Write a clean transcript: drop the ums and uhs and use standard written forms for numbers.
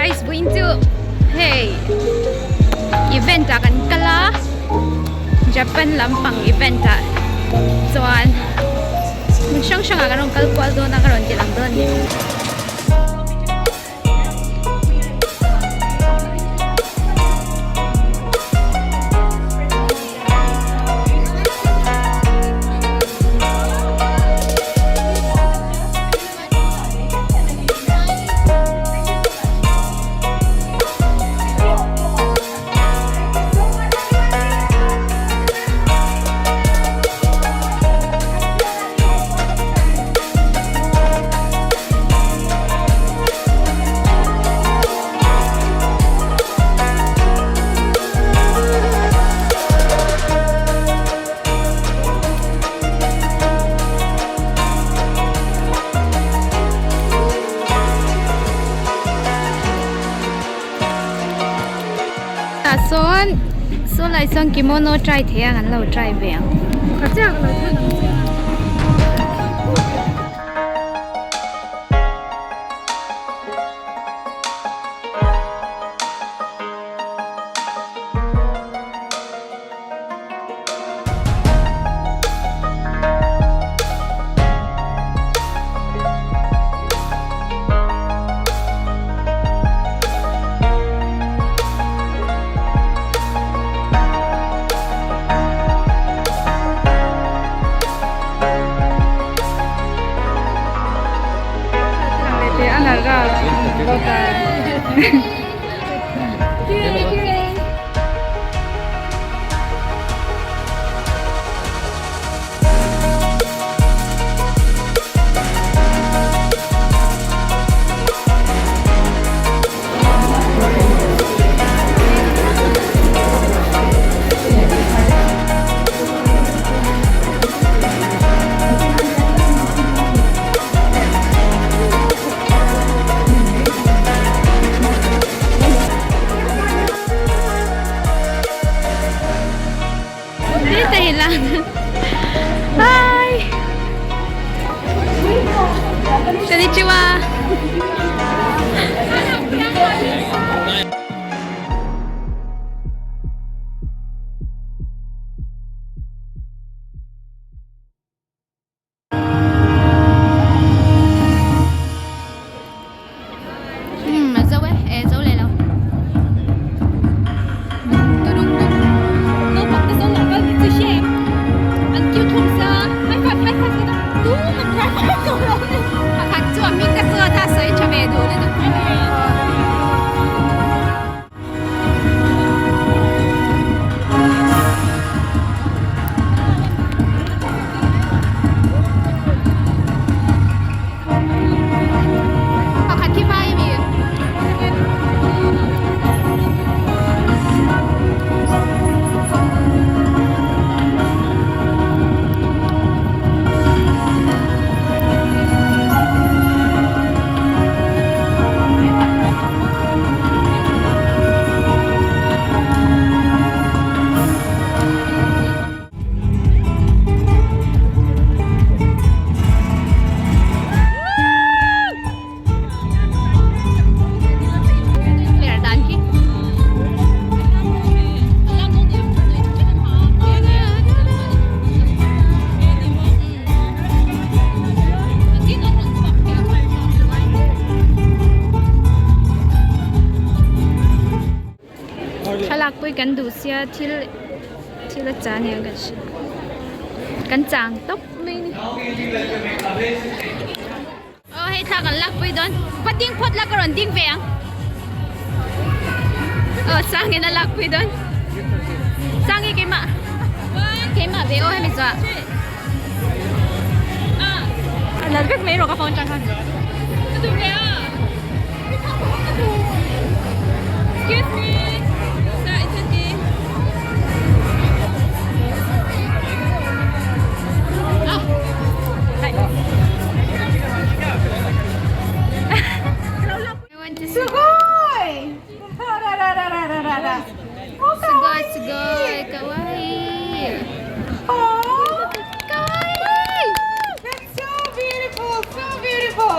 Guys vawiin chu hei event ah kan kal a Japan lampang event ah chuan hmun hrang hrang ah kan rawn kal kual dawn a ka rawn ti lang dawn a ni. Tah sawn saw lai sawn kimono try thei ang an lo try ve ang. Hi! Konnichiwa! Umm a zo e eh zo leh lo naupang te sawn lo kal ti chu hre em an cute hlawm sia high five high five te tum an high five tawh lo ani pakhat chu a hming te chuan a sawi tha ve duh lutuk. Pakhat khi vai a mi? Thlalak pawh hi kan duh sia thil thil a cha nia kan hria kan chang tawp mai a ni aw hei thla kan lak pui dawn va ding phawt la ka rawn ding ve ang aw sangin a lak pui dawn sangi keimah keimah ve aw hemi chuah a lal vek mai rawh ka phone atang khan ka duh ve a excuse me sir it's okay ah hi Sugoi! Sugoi, sugoi, kawaii. Oh, Kawaii! that's so beautiful, so beautiful.